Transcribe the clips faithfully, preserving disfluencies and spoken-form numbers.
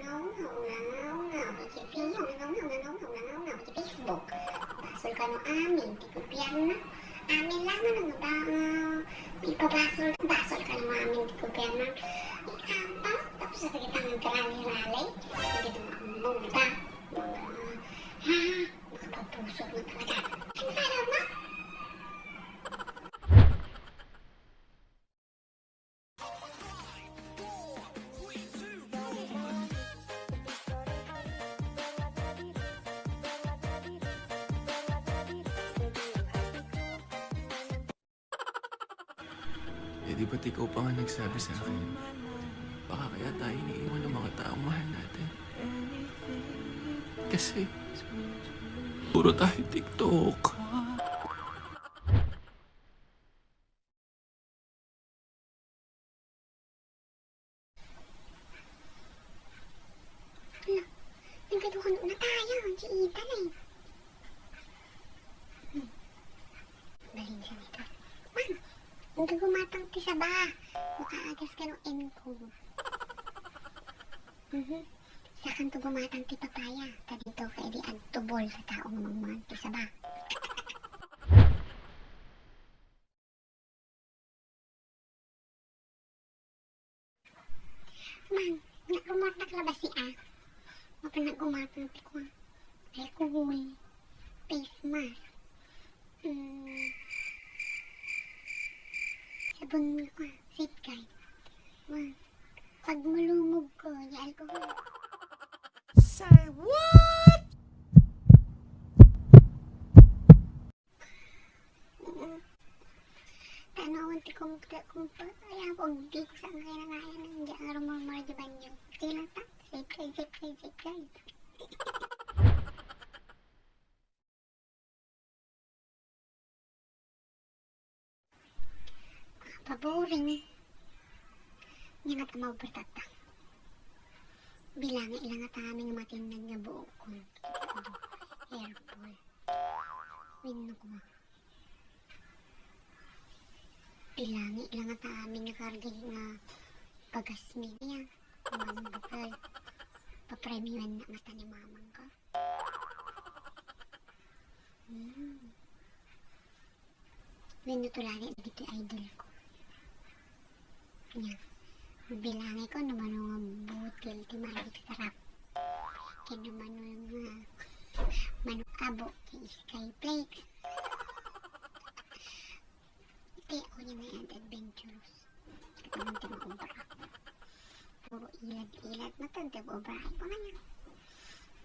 nangawngaw, nangawngaw iti Facebook. Basol kano amin ti gobyerno. Amin laeng nga da, ah, ipabasol, basol kano amin ti gobyerno. Ikaw, tapos sa kita nga rally-rally, hindi mo ang mangda. Mga, ha? Makapagpusok na talaga. Ang sarap na! Eh, di ba't ikaw pa nga nagsabi sa akin, baka kaya tayo iniiwan ng mga taong mahal natin? Kasi, puro tayo TikTok. Hala, nagkadukan na tayo, si Ethan eh. Hmm. Balin siya nito. Ma'am, ang gumatang ti saba. Makaagas ka ng encode. Mhm. Sakanto gumatang ti papaya. Ta dito kay di agtubol sa tao nga mangmangan ti saba. Man, nag-umatak la ba siya? Mapan nag-umatak ti kua. Alcohol. Face mask. Mm. Sabon nga kua. Safeguard. Man, pag malumog ko, di alcohol. Say what? Mm. Tanawan ti kumpa, kumpa. Ay, ako, di ko saan kaya nangayan. Hindi ang rumor-rumor di banyo. Okay lang ta. Safe ride, safe ride, safe ride. Paboring. Nga nga tamaw bertata. Bilangi lang nga taming matinnag nga buok kon. Airport. Wenno kua. Bilangi lang nga taming nga karga nga bagas mi. Kaya, ang bukal. Papremyuan na nga ta ni mamang ko. Hmm. Wenno tulani dagiti idol ko. Nya, bilangi ko no mano nga butil ti Magic Sarap. Ken no mano nga mano abo ti Sky Flakes. Ti ako niya nga adventurous. Ket awan ti maobra. Puro ilad-ilad. Matag ti obra. Ay, ko man yan.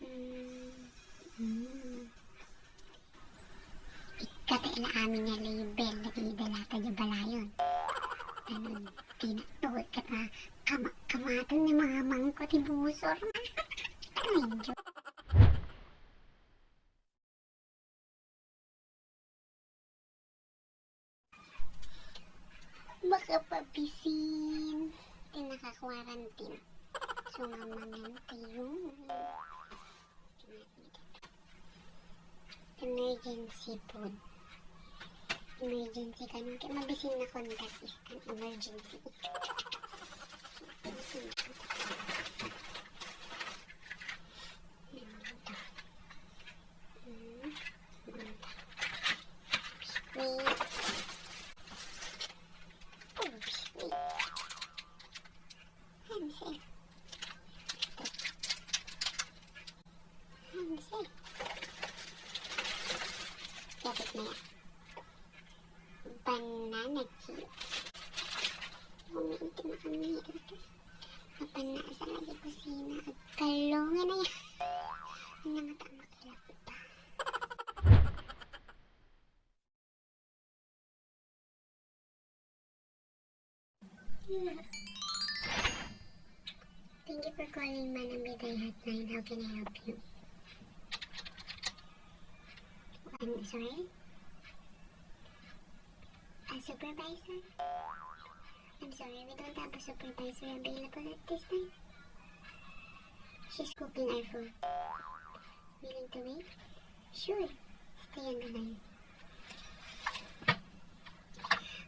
Mm. Mm. Ikkat la amin nga label, dagiti dalata di balayon. Ano, tinatawag ka ta, kama-, kamatang ni mamang ko ti busor na. Ay, Diyos. Makapabisin ti naka-quarantine. So, nga mangan tayo. Emergency food. Emergency kanon, kay mabisin na kon that is an emergency. Wait. Oh, wait. Hansel. Hansel. Kapit na yan. Banana chips. Umiinit na kami. Mapanasa lagi kusina. Agkalungan na yan. Ang nangatang makilap pa. Thank you for calling Manang Biday Hotline. How can I help you? I'm sorry? A supervisor? I'm sorry, we don't have a supervisor available at this time. She's cooking our food. Willing to wait? Sure. Stay on the line.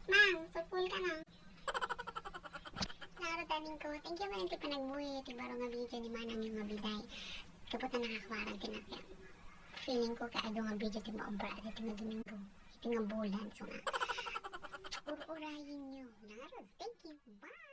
Mang, supol ka na. Naro daming ko. Thank you man iti panagbuhi iti baro nga video ni Manang yung nga Biday. Kapot na nakakuaran ti napya. Feeling ko kay adu nga video ti maubra iti nga Domingo. Iti nga bulan. So nga, ur-urayen nyo. Naro. Thank you. Bye!